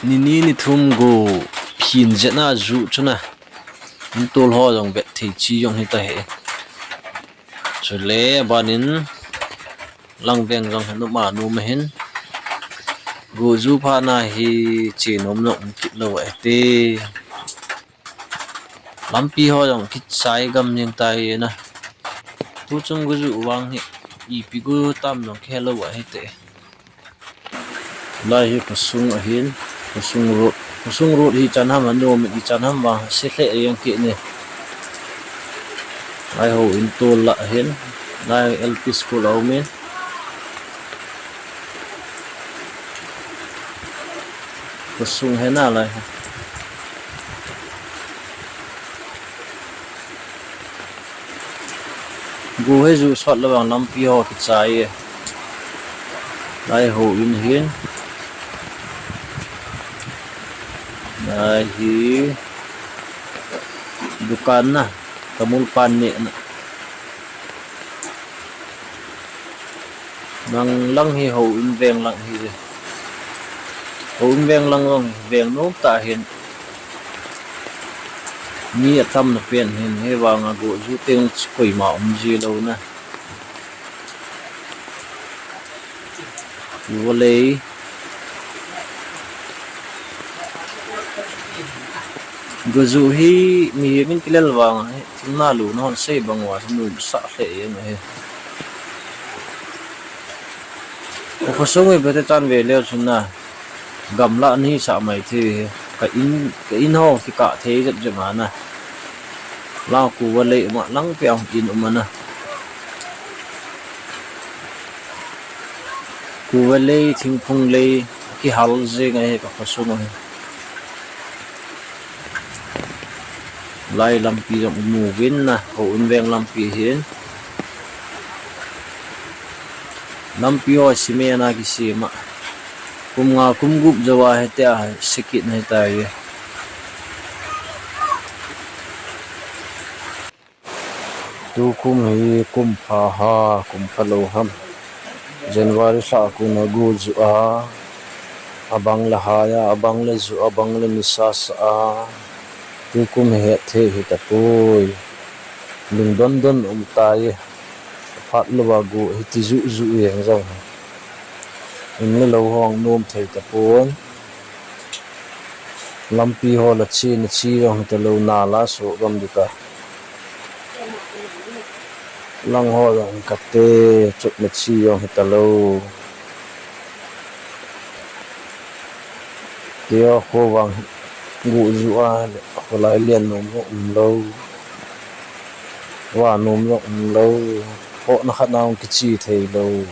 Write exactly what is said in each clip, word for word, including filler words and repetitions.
Nini nithum go phin jeh na ju chuna. Intol ho jong vet thei chi jong hita he. Chule banin lang veng jong hin um a nom ahin. Go ju phat na hi che nom jong um kit lou ahi te. Lampi ho jong kichai gam jeng tai na. Tu chung go ju vang hi ipi go tam jong kihe lou ahi te. Lai hi khosung ahin, khosung road, khosung road hi chan ham anom, i chan ham vang se lheh jeng kit ne. Lai houin tol lah ahin, lai L P school a um in. Khosung hi na lai. Go hi ju sot lou vang lampi ho kichai e. Lai houin hin. Lai hi dukan na, tamul pan neh na. Nang lang hi houin veng lang hi. Houin veng lang lang hi veng nom tah hin. Mi atam na pen hin, hi vang a go ju teng koima um ji lou na. Kuva lei. Go ju hi mihem in kilel vang a hi, thil na luna hon sei bang uva, nuisat lheh jeng ahi. Ka khosung hi bete chan ve leu chun na, gamla ni sa mai thei hi. Ka in, ka in ho kikah thei jep jep a na. Lang kuva lei ma lang piang in um a na. Kuva lei, thingphung lei, kihal jeng ahi ka khosung ahi. Lai lampi jong mu vin na, houin veng lampi hin. Lampi ho cement a kisem a. Kum nga kum gup jou a hitia se kit na hitai. Tukum hi kum pha ha, kum pha lou ham. January lha a kon a go ju a, abang le hai a, abang le ju, abang le nisa sa a. Tukum hi hetthei hitapoi. Lungdon don um tai. Phat lou a go hiti juh juh jeng jong. In le lou hung nom thei tapon. Lampi ho la chena chi jong hitalou, nala soh gam ding ta. Lang ho jong kate, chutna chi jong hitalou. Tia kho vang go ju a, kholai lian nom jong umlou. Va nom jong umlou. Khohna khat na jong kichi theilou.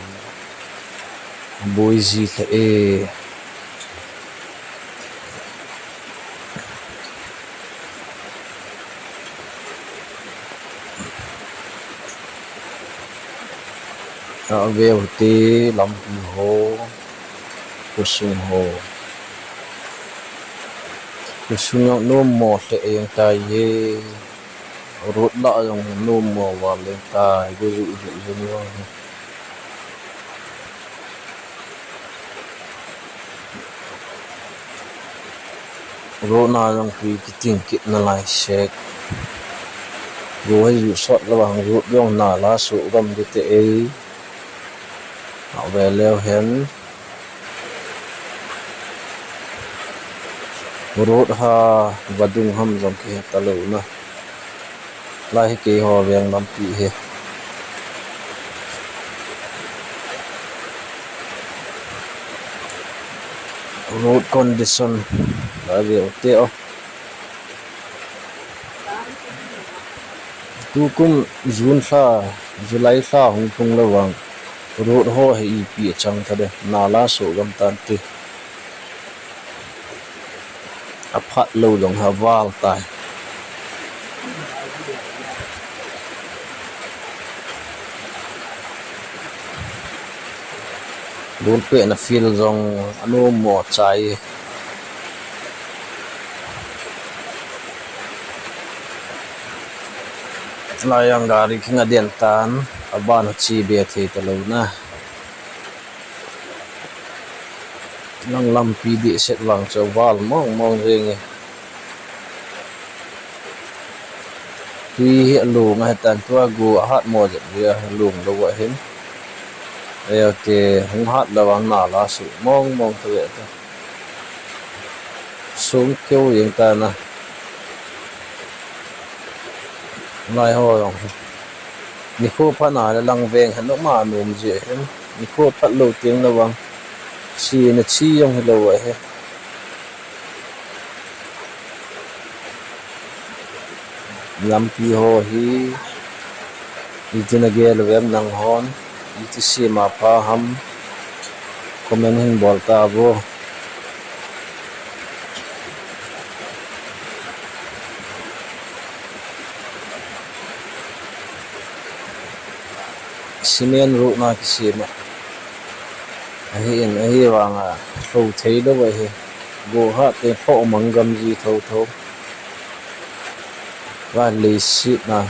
Boi ji lheh e. Aveu te lampi ho, khosung ho. Khosung jong nom mo lheh jeng tai e. Road lah jong nom mo val jeng tai, go ju ju jeng jong. Road na jong pi kiting kit nalai sek. Go hi ju sot lou vang road jong nala soh gam ding te ei. Aveu leu hen. Road ha vadung ham jong kihe talou na. Lai hi keiho veng lampi hi. Road condition. Lai veu te o. Tukum June lha, July lha hung tung lou vang. Road ho hi ipi achang ta de. Nala soh gam tan ti. Aphat lou jong ha val tai. Ball pehna field jong anom mo chai. Lai jong gari khinga den tan, aban a chi be thei talou na. Lang lampi dehset vang chu aval mong mong jeng e. Tui hi alung ahitan, tua go ahat mo jep jia, alung lou ahin. Ayote hung hat lou vang nala suh mong mong tave ta. Sung keu jeng tan a. Lai ho jong hi. Nikho phat na le lang veng hin noma nom ji ahin. Nikho phat lou teng le vang, chena chi jong hilou ahi. Lampi ho hi iti nagel uvem nanghon, iti sem a pha ham, comment hin bol tauvo. Cement road na kisem a. Ahin, ahivanga lou thei lou ahi. Go hat teng phoh mang gam ji thotho. Va leiset na.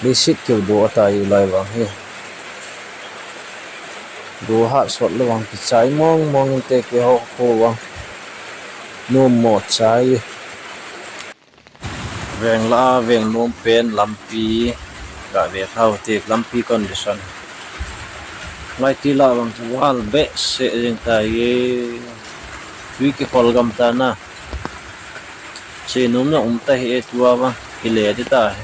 Leiset keu do atai lai vang hi. Go hat sot lou vang kichai mong mong inte, keiho kho vang. Nom mo chai. Veng lah a veng nom pen lampi, gave tau te lampi condition. Lai ti lah vang chu val behseh jeng tai e. Tui kikhol gam tan a. Che nom na um ta hi e, tua vang kile di ta hi.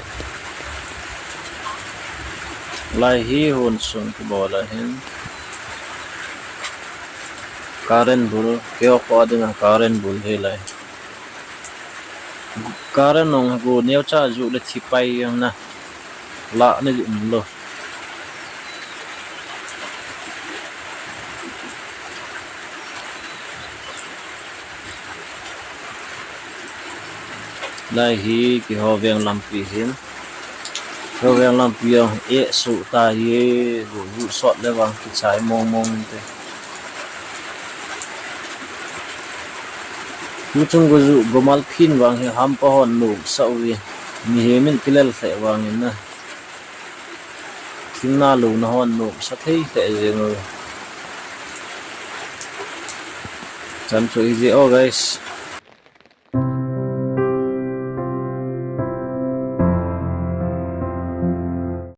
Lai hi hon sung kibol ahin. Current bul, keiho kho a dinga current bul hi lai. Current nung go neocha ju le thi pai jeng na. Lah ni um lou. Lai hi keiho veng lampi hin. Keiho veng lampi jong eh suh tai e, go ju sot le vang kichai mong mong inte. Tuchung go ju, go malphin vang hi hampa hon nomsah uve. Mihem in kilel lheh vangin na. Thingna lona hon nomsa thei lheh jeng uve. Chan chu hijeh o guys.